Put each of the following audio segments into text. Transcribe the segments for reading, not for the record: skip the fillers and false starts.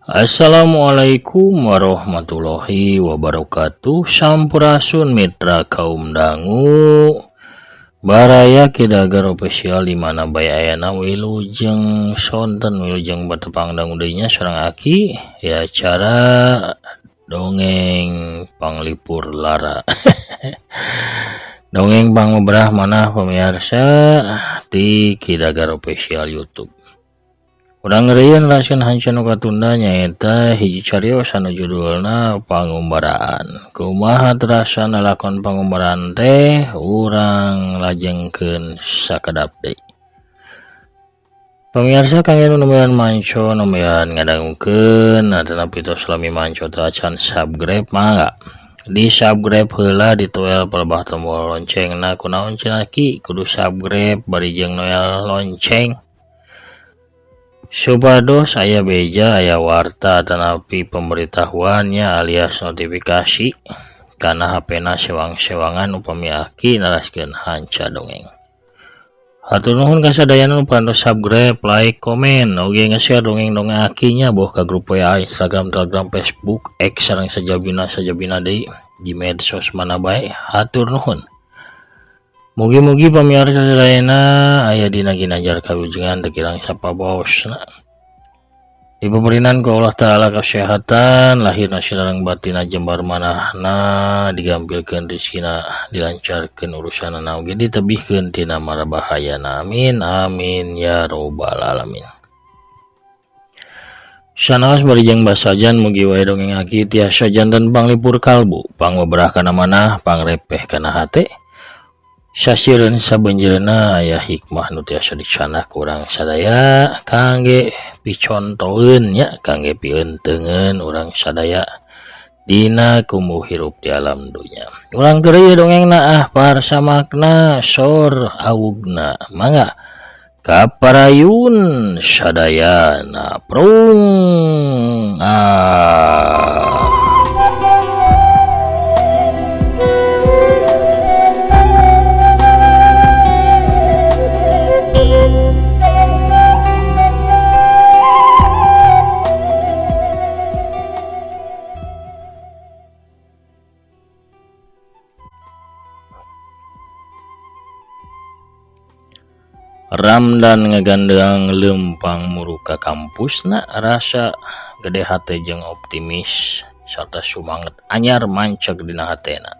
Assalamualaikum warahmatullahi wabarakatuh. Sampurasun mitra kaum dangu, baraya Ki Dager Official di mana bae ayana. Wilujeng sonten, wilujeng batepang dangu deui nya sareng Aki ya, acara dongeng panglipur lara, dongeng pangbeberah manah, pemirsa, di Ki Dager Official YouTube. Urang ngeureuyeuh neraskeun hanca nu katunda, nyaeta hiji cariyos anu judulna Pangumbaraan. Kumaha terasana lakon pangumbaraan teh, urang lajengkeun sakedap deui. Pemirsa, kangge nu nembean manco, nembean ngadangukeun atanapi tos lami manco teu acan subscribe, mangga di subscribe heula, ditoel palebah tombol loncengna. Kunaon cenah, Ki, kudu subscribe bari jeung noel lonceng? Supados aya beja, aya warta tanapi pemberitahuannya alias notifikasi kana HP-na sewang-sewangan upami Aki naraskeun hanca dongeng. Hatur nuhun kasadayana nu parantos subscribe, like, komen, oge nge-share dongeng-dongeng Aki nya, boh ka grup WA, Instagram, Telegram, Facebook, X, sareng sajabina sajabina deui di medsos mana bae. Hatur nuhun. Mugi-mugi pamiarsa sadayana aya dina ginanjar kawilujengan teu kirang sapabaosna. Dipaparinan ku Allah Ta'ala kesehatan lahirna sareng batinna, jembar manahna, digampilkeun rezekina, dilancarkeun urusanana, oge ditebihkeun tina mara bahayana. Amin amin ya robbal alamin. Sanaos bari jeung basajan, mugi wae dongeng Aki tiasa janten panglipur kalbu, pangbeberah kana manah, pangrepeh kana hate. Sasieureun sabeunjeurna aya hikmah nu tiasa dicandak ku urang sadaya kangge picontoeun nya, kangge pieuteungeun urang sadaya dina kumbu hirup di alam dunya. Urang keur dongengna ah, parsamakna sor awugna, mangga kaparayun sadayana, prung ah. Ramdan ngagandeang leumpang muru ka kampusna, rasa gede hate jeung optimis sarta sumanget anyar manceg dina hatena.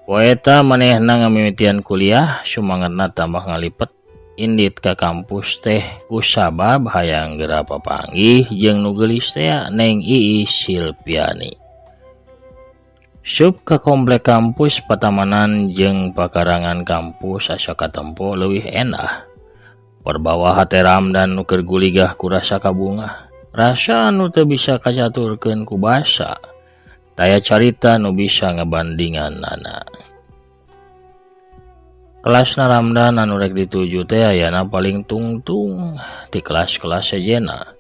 Poe eta manehna ngamimitian kuliah, sumangetna tambah ngalipet. Indit ka kampus teh kusabab hayang geura papanggih jeung nu geulis teh, Neng Iis Silpiani. Sup ka komplek kampus, patamanan jeung pakarangan kampus asa katempo leuwih endah. Perbawa hate Ramdan nu keur guligah ku rasa kabungah. Rasa anu teu bisa kacaturkeun ku basa. Taya carita nu bisa ngabandinganana. Kelasna Ramdan anu rek dituju teh ayana paling tungtung ti kelas-kelas sejenna.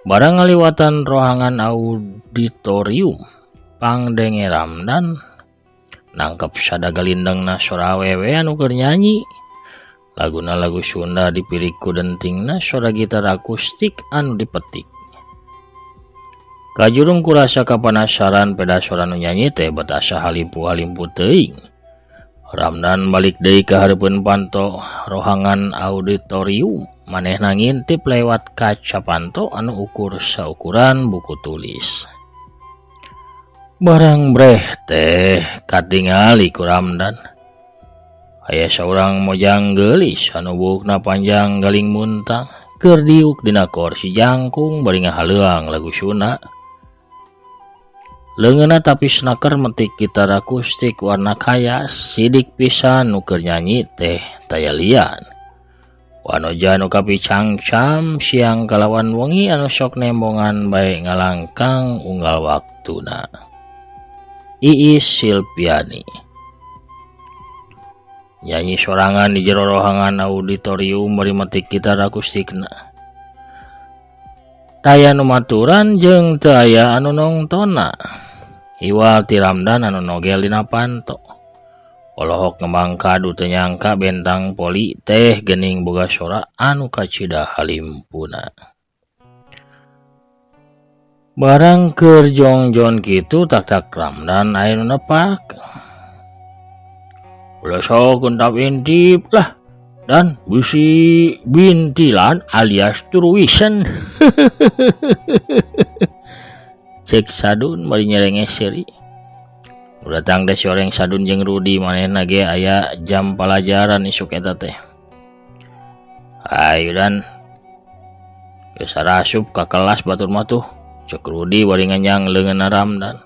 Barang ngaliwatan rohangan auditorium, pangdenge Ramdan nangkep sada galindengna sora awewe anu keur nyanyi. Laguna lagu Sunda dipirik ku dentingna sora gitar akustik anu dipetik. Kajurung ku rasa kapanasaran, peda sora nu nyanyi teh bet asa halimpu-halimpu teuing. Ramdan balik deui ka hareupeun panto rohangan auditorium. Manehna ngintip lewat kaca panto anu ukur saukuran buku tulis. Barang breh teh katingali ku Ramdan. Aya saurang mojang geulis anu buukna panjang galing muntang keur diuk dina kursi jangkung bari ngahaleuang lagu Sunda. Leungeunna tapis naker metik gitar akustik warna kaya, sidik pisan nu keur nyanyi teh taya lian. Wanoja anu kapicangcam siang kalawan wengi anu sok nembongan bae ngalangkang unggal waktuna. Iis Silpiani nyanyi sorangan di jero rohangan auditorium bari metik gitar akustikna. Taya nu maturan jeung teu aya anu nongtonna. Iwal ti Ramdan anu nogel dina panto. Olohok ngembang kadu, teu nyangka bentang poli teh geuning boga sora anu kacida halimpuna. Barang keur jongjon kitu tak-tak Ramdan aya nu nepak. Ulah sok gentap intip lah dan bisi bintilan alias turuisen. Cek Sadun bari nyerenges seuri. Nu datang teh si oreng Sadun jeung Rudi manehna ge aya jam palajaran isuk eta teh. Ayo dan geus arasup ka kelas batur mah tuh. Cek Rudi bari nganjang leungeunna Ramdan.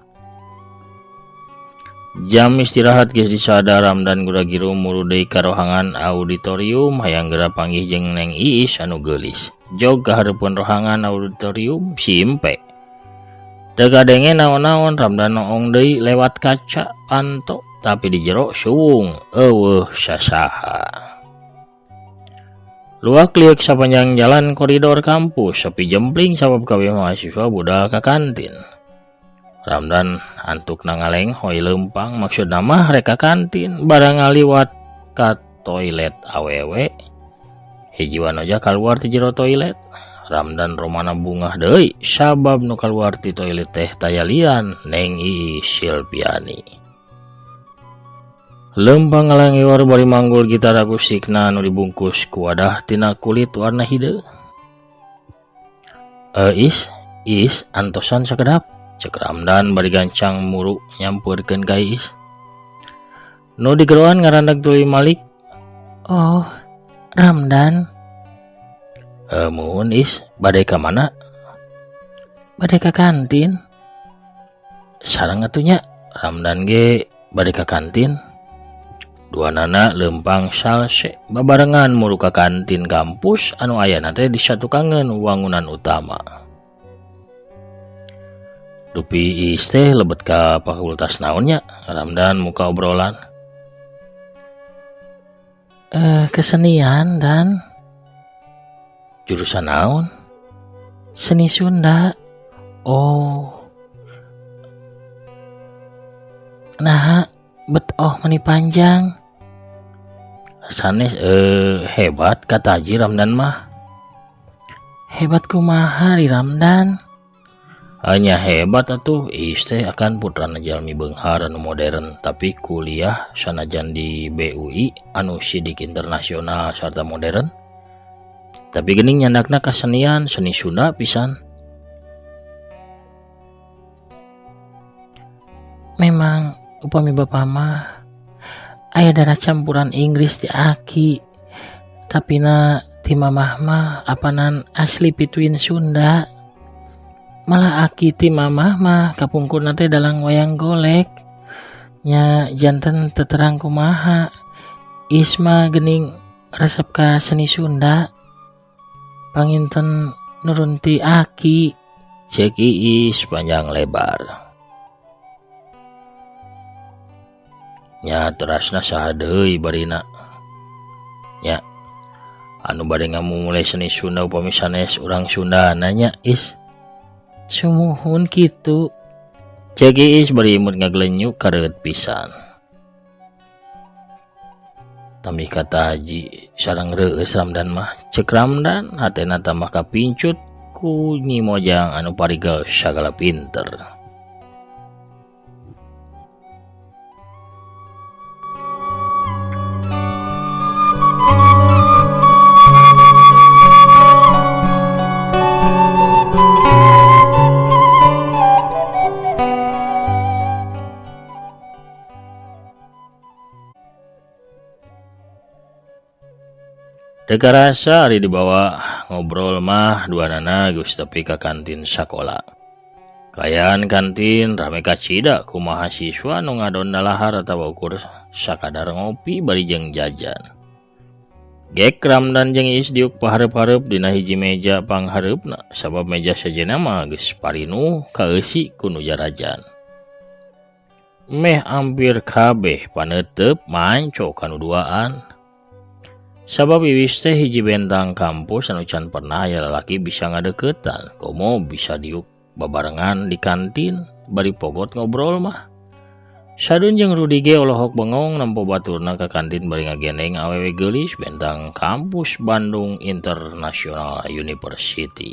Jam istirahat geus disada Ramdan gura-giru muru deui ka rohangan auditorium hayang geura panggih jeung Neng Iis anu geulis. Jog ka hareupeun rohangan auditorium simpe. Teu kadenge naon-naon Ramdan noong deui lewat kaca panto tapi di jero suwung eueuh sasaha. Luak liuk sapanjang jalan koridor kampus sepi jempling sabab kabeh mahasiswa budal ka kantin. Ramdan antukna ngalenghoy leumpang maksudna mah rek ka kantin barang ngaliwat ka toilet awewe. Hiji wanoja kaluar ti jero toilet. Ramdan romana bungah deui sabab nu kaluar ti toilet teh taya lian Neng Iis Silpiani. Leumpang ngalangiwar bari manggul gitar akustikna anu dibungkus ku wadah tina kulit warna hideung. Is antosan sakedap cek Ramdan bari gancang muru nyampeurkeun ka Iis. Nu digeroan ngarandag tuluy malik. Oh, Ramdan. Muhun Is, bade ka mana? Bade ka kantin. Sareng atuh nya, Ramdan ge bade ka kantin. Duanana leumpang salse babarengan muru ka kantin kampus anu ayana teh di satukangeun wangunan utama. Dupi Iis teh lebet ka fakultas naon nya? Ramdan muka obrolan. Kesenian dan jurusan naon? Seni Sunda. Oh. Nah, bet oh meni panjang. Sanes hebat kata Haji Ramdan mah. Hebat kumaha di Ramdan? Hanya hebat atuh Iis teh akan putrana jalmi beunghar anu modern tapi kuliah sanajan di BUI anu sidik internasional sarta modern. Tapi geuning nyandakna kasenian seni Sunda pisan. Memang upami bapa mah aya darah campuran Inggris ti aki, tapi na ti mamah mah apanan asli pituin Sunda. Malah aki ti mamah mah kapungkurna teh dalang wayang golek. Nya janten teterang kumaha. Isma geuning resep ka seni Sunda. Panginten nurun ti aki. Cek Iis panjang lebar. Nya terasna saha deui barina. Nya anu bade ngamumule seni Sunda upami sanes urang Sunda nanya Is. Sumuhun kitu. Cek Iis bari imut ngagelenyuk kareuet pisan. Tambih kata Haji sareng reueus Ramdan mah. Cek Ramdan hatena tambah kapincut ku Nyi Mojang anu parigel sagala pinter. Teu karasa ari dibawa ngobrol mah duanana geus tepi ka kantin sakola. Kaayaan kantin rame kacida ku mahasiswa nu ngadon dalahar atawa ukur sakadar ngopi bari jeung jajan. Gek Ramdan jeung Iis diuk pahareup-hareup dina hiji meja panghareupna sabab meja sejenna mah geus parinuh kaeusi ku nu jarajan. Meh ampir kabeh paneuteub manco ka nu duaan. Sabab Iwis teh hiji bentang kampus anu can pernah aya lalaki bisa ngadeukeutan, komo bisa diuk babarengan di kantin bari pogot ngobrol mah. Sadun jeung Rudi ge olohok bengong nempo baturna ka kantin bari ngagendeng awewe geulis bentang kampus Bandung International University.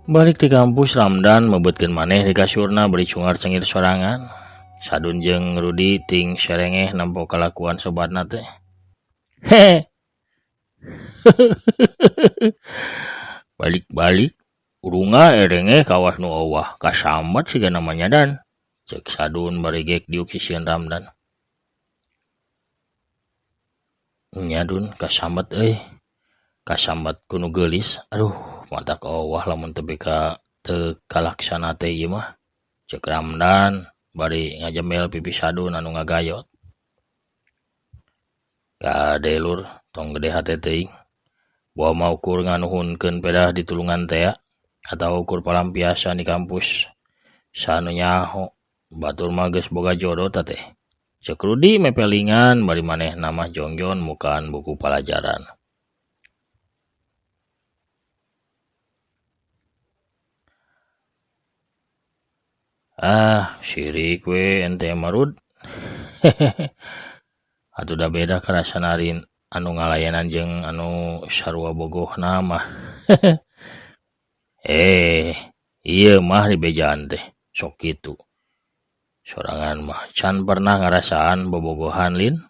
Balik di kampus Ramdan mebetkeun maneh di kasurna bari cungar-cengir sorangan. Sadun jeung Rudi ting serengeh nempo kalakuan sobatna teh. Hehe. Balik-balik urunga erengeh kawas nu owah kasambat siga namanya dan. Cek Sadun bari gek diuk sisieun Ramdan. Nya Dun kasambat euy. Kasambat ku nu geulis. Aduh, matak owah lamun tepi ka teu kalaksana teh ieu mah. Cek Ramdan bari ngajembel pipi Sadun anu ngagayot. Kade lur, tong gede hate teuing. Boa mah ukur nganuhunkeun pedah ditulungan tea atawa ukur palampiasan di kampus sanu nyaho. Batur mah geus boga jodoh ta teh. Cek Rudi mepelingan bari manehna mah jongjon mukaan buku palajaran. Ah, sirik we ente mah Rud. Atuh da beda karasana ari anu ngalayanan jeung anu sarua bogohna mah. Ieu mah dibejaan teh sok kitu. Sorangan mah can pernah ngarasaan bobogohan lin.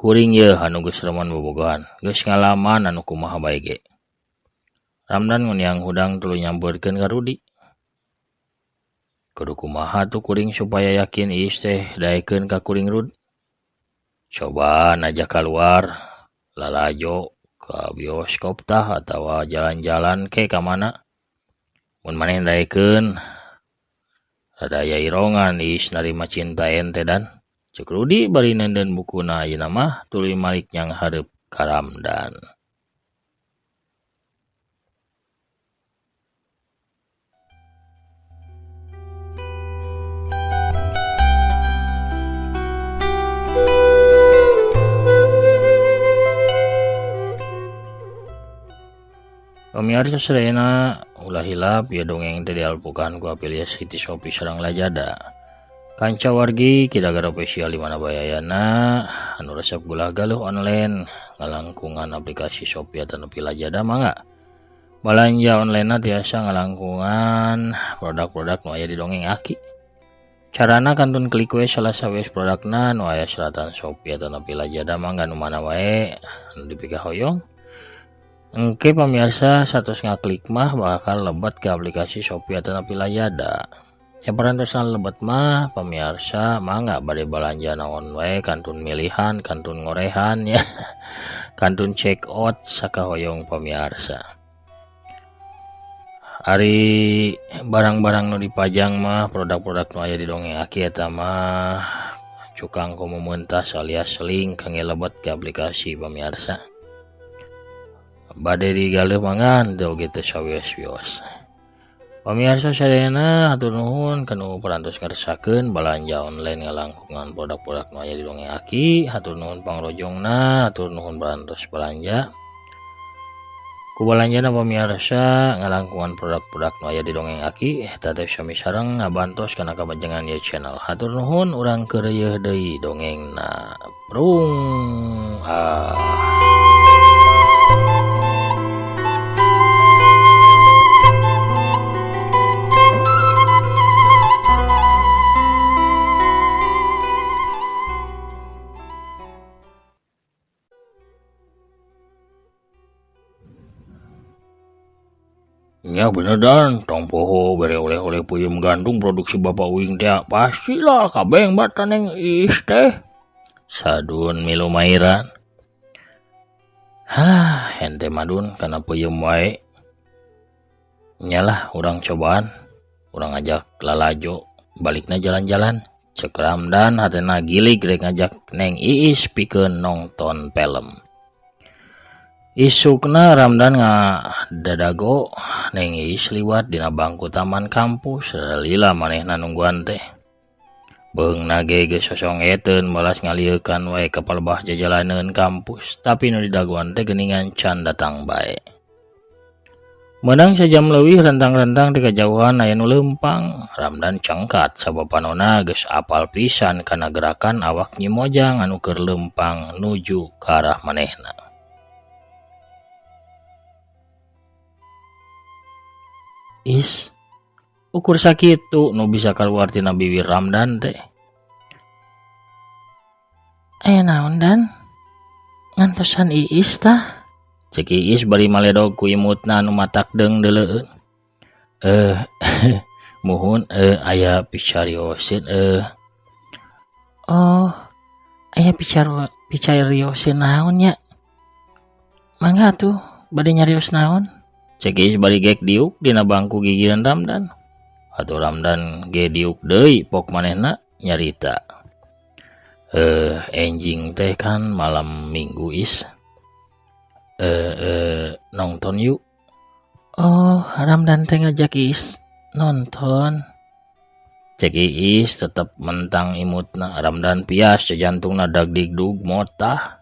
Kuring yeuh anu geus remen bobogohan, geus ngalaman anu kumaha bae ge. Ramdan nguniang hudang tuluy nyampeurkeun ka Rudi. Kudu kumaha tuh kuring supaya yakin Iis teh daekeun ka kuring Rud. Cobaan ajak keluar, lalajo ka bioskop tah atawa jalan-jalan ke ka mana. Mun maneh daekeun rada aya irongan Iis narima cinta ente dan. Cek Rudi bari neundeun bukuna ayeuna mah tuluy malik nyang hareup ka Ramdan. Pamiarsa sadayana ulah hilap ieu dongeng teh dialpukan ku afiliasi ti Shopee sareng Lazada. Kanca wargi Kidagar official di mana bae ayana anu resep gulah galuh online ngalangkungan aplikasi Shopee atanapi Lazada mangga. Balanja online-na tiasa ngalangkungan produk-produk nu aya di dongeng Aki. Carana kantun klik we salah sawis produkna nu aya seratan Shopee atanapi Lazada mangga nu mana wae anu dipikahoyong. Engke pamirsa satos ngaklik mah bakal lebet ke aplikasi Shopee atanapi Lazada. Saparantosna lebet mah pamirsa mangga bade balanja naon wae kantun milihan, kantun ngorehan ya. Kantun check out sakahoyong pamirsa. Ari barang-barang nu dipajang mah produk-produk nu aya di dongeng Aki eta mah cukang komo mentas alias link kangge lebet ke aplikasi pamirsa. Bade digaleuh mangan teu oge teu sawios-wios. Pamirsa sadayana hatur nuhun kanu parantos ngarsakeun balanja online ngalangkungan produk-produk nu aya di dongeng Aki. Hatur nuhun pangrojongna, hatur nuhun parantos balanja. Ku balanjana pamirsa ngalangkungan produk-produk nu aya di dongeng Aki eta teh sami sareng ngabantos kana kamajengan ieu channel. Hatur nuhun urang keur reueuh deui dongengna. Prung ah. Nya bener dan, tong poho bere oleh-oleh peuyeum gandum produksi Bapak Uing teh pastilah kabeh batan neng Iis teh. Sadun milu mairan. Hah, ente madun kana peuyeum wae. Nyalah urang cobaan, urang ajak lalajo, balikna jalan-jalan. Cek Ramdan hatena gilig rek ngajak neng Iis pikeun nongton film. Isukna Ramdan ngadadago neng Iis liwat dina bangku taman kampus lila manehna nungguan teh. Beungna ge geus sosongeteun balas ngaliekan wae ka palebah jajalaneun kampus tapi nu didagoan teh geuningan can datang bae. Meunang sajam leuwih rentang-rentang di kajauhan aya nu leumpang. Ramdan cengkat sabab panona geus apal pisan kana gerakan awak Nyi Mojang anu keur leumpang nuju ka arah manehna. Is. Ukur sakitu nu bisa kaluar tina biwir Ramdan teh. Aya naon Dan? Ngantosan Iis tah? Cek Iis bari maledog ku imutna anu matak deung-deuleueun. Eh, muhun aya picarioseun eh. Oh, aya picarioseun naon nya? Mangga atuh, bade nyarios naon? Cek Iis bari gek diuk dina bangku gigireun Ramdan. Atuh Ramdan ge diuk deui pok manehna nyarita. Enjing teh kan malam Minggu Is. Nonton yuk. Oh, Ramdan teh ngajak Iis nonton. Cek Iis tetep mentang imutna. Ramdan pias jantungna dagdigdug motah.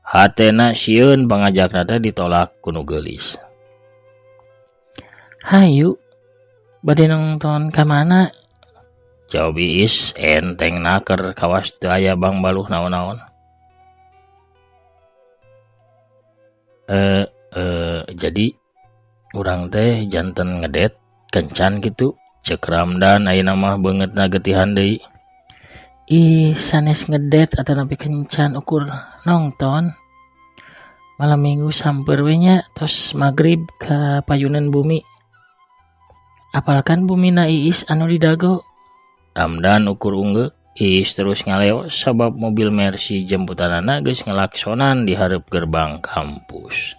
Hatena sieun pangajakna teh ditolak ku nu geulis. Hayu, bade nonton ka mana? Jawab Iis enteng naker kawas teu aya bangbaluh naon-naon. Jadi urang teh janten ngedet kencan kitu. Cek Ramdan ayeuna mah beungeutna getihan deui. Ih, sanes ngedet atanapi kencan ukur nongton. Malam Minggu samper we nya tos magrib ka payunan bumi. Apalkan bumina Iis anu di Dago? Ramdan ukur unggeuk, Iis terus ngaleos sabab mobil Mercy jemputanana geus ngelaksonan di hareup gerbang kampus.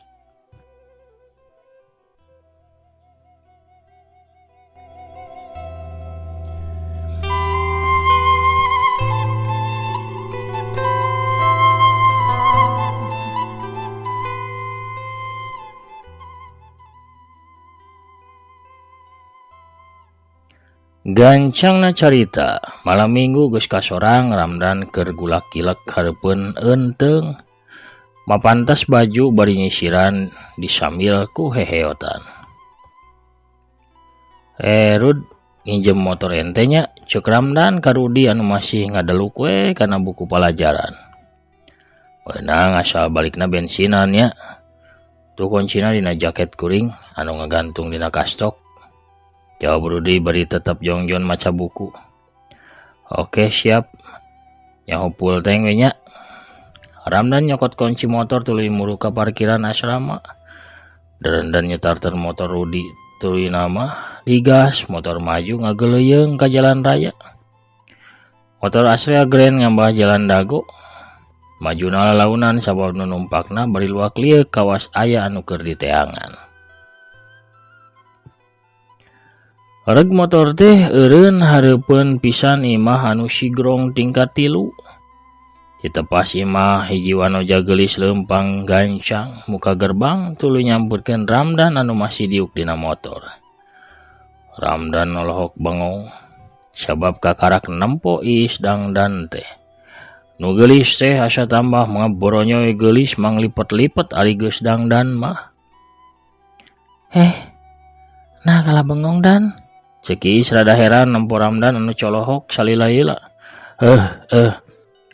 Gancangna carita, malam Minggu geus kasorang Ramdan keur gulak-gilek hareupeun eunteung. Mapantas baju bari nyisiran disambil ku heheotan. Rud, nginjem motor ente nya, ceuk Ramdan ka Rudi anu masih ngadeluk we kana buku palajaran. Meunang asal balikna bensinan nya. Tuh kuncina dina jaket kuring anu ngagantung dina kastok. Jawab Rudi bari tetep jongjon maca buku. Oke siap. Nyaho full tank we nya. Ramdan nyokot kunci motor tuluy muru ka parkiran asrama. Derendan nyetarteun motor Rudi tuluy nama digas motor maju ngageleuyeung ka jalan raya. Motor Astrea Grand ngambah jalan Dago. Majuna lalaunan sabab nu numpakna bari luak lieuk kawas aya anu keur diteangan. Reg motor teh eureun hareupeun pisan imah anu sigrong tingkat 3. Ditepas imah hiji wanoja geulis leumpang gancang muka gerbang tuluy nyamperkeun Ramdan anu masih diuk dina motor. Ramdan nolohok bengong sabab kakarak nempo Iis dangdan teh. Nu geulis teh asa tambah ngaboronyoy geulis manglipet-lipet ari geus dangdan mah. Nah kalah bengong dan. Cek Iis rada heran nempo Ramdan anu colohok salila-lila.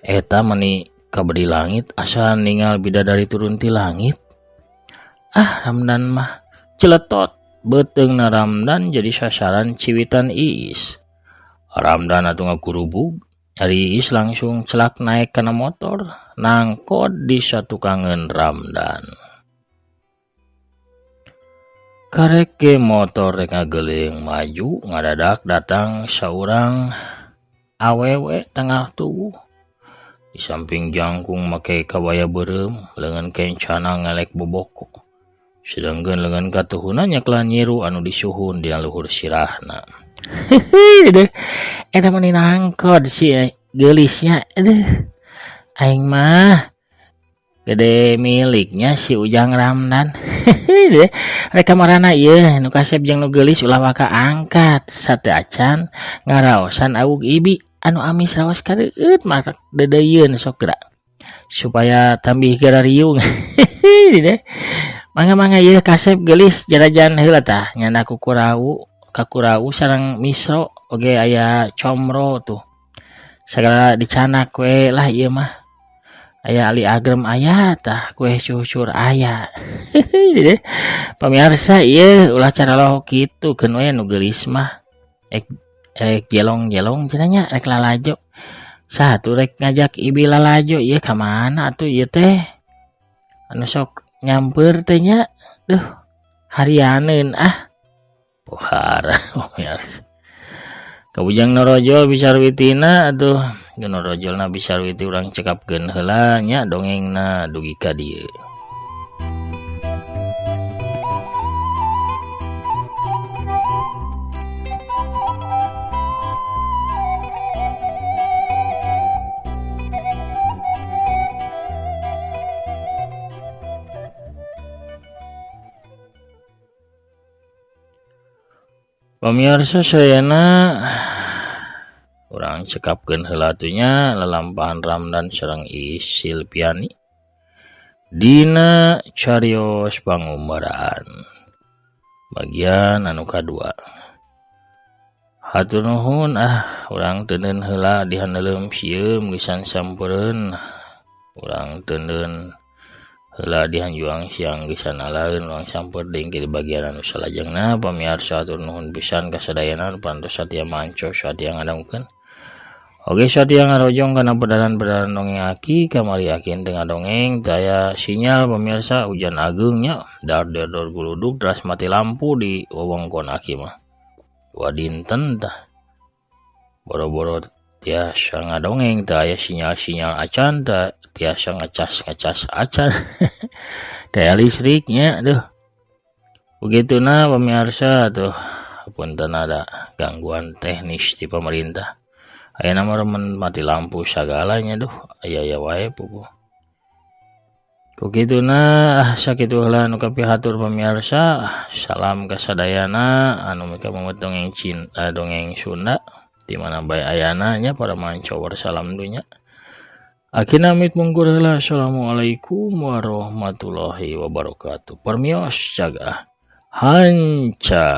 Eta meni kabedi langit asa ningal bidadari turun ti langit. Ah, Ramdan mah celetot beuteungna Ramdan jadi sasaran ciwitan Iis. Ramdan atuh ngagurubug, ari Iis langsung celak naek kana motor, nangkod di satukangeun Ramdan. Karek ge motor rek ngageuleung maju ngadadak datang saurang awewe tengah tubuh. Di samping jangkung make kabaya beureum, leungeun kencana ngelek boboko. Sedengkeun leungeun katuhuna nyeklan nyiru anu disuhun dina luhur sirahna. Hehe deh, eta mah nangkod si geulisnya. Aduh, aing mah gede miliknya si Ujang Ramdan. Hehe deh, rek kamarana ieu nu kasep jeung nu geulis ulah waka angkat sate acan ngaraosan awug ibi anu amis raos kareueut matak deudeuyeun sok geura supaya tambih gara riung. Hehe deh, mangga-mangga ieu kasep geulis jarajan heula tah nyana kukurau kakurau sareng misro oge aya comro tuh sagala dicanak we lah ieu mah. Aya ali agrem aya tah kue cucur aya. Pamirsa ieu ulah cara lohok kitu keun we nu geulis mah. Ek jelong-jelong cenah nya rek lalajo. Satu rek ngajak ibi lalajo ieu ka mana atuh ieu teh? Anu sok nyamper teh nya. Duh, harianeun ah. Pohara pamirsa. Kabujang norojol bisarwitina atuh norojolna bisarwiti urang cekapkeun heula nya dongengna dugi ka dieu. Pamirsa sadayana urang cekapkeun heula atuh nya lalampahan Ramdan sareng Iis Silpiani dina carios pangumbaraan bagian anu kadua. Hatur nuhun ah urang teuneun heula di haneuleum sieum geusan sampereun urang teuneun heula di hanjuang siang geusan alaeun urang samper deui di bagian anu salajengna. Pamirsa hatur nuhun pisan ka sadayana parantos satia manco satia ngadangukeun. Oge satia ngarojong kana pedaran-pedaran dongeng aki kamari aki teu ngadongeng teu aya sinyal pamirsa hujan ageung nya dar der dor guludug teras mati lampu di wewengkon aki mah. Dua dinten tah boro-boro tiasa ngadongeng teu aya sinyal-sinyal acan teu tiasa ngecas-ngecas acan. Teu aya listriknya duh. Begituna pamirsa tuh punten ada gangguan teknis di pemerintah. Ayeuna mah remen mati lampu sagalanya duh aya-aya wae puguh. Ku kituna sakitu heula nu kapihatur pamirsa. Salam ka sadayana anu mika dongeng cinta dongeng Sunda di mana bae ayana nya para mancower salam dunya. Akhirna amit mungkur heula. Assalamualaikum warahmatullahi wabarakatuh. Permios jaga hanca.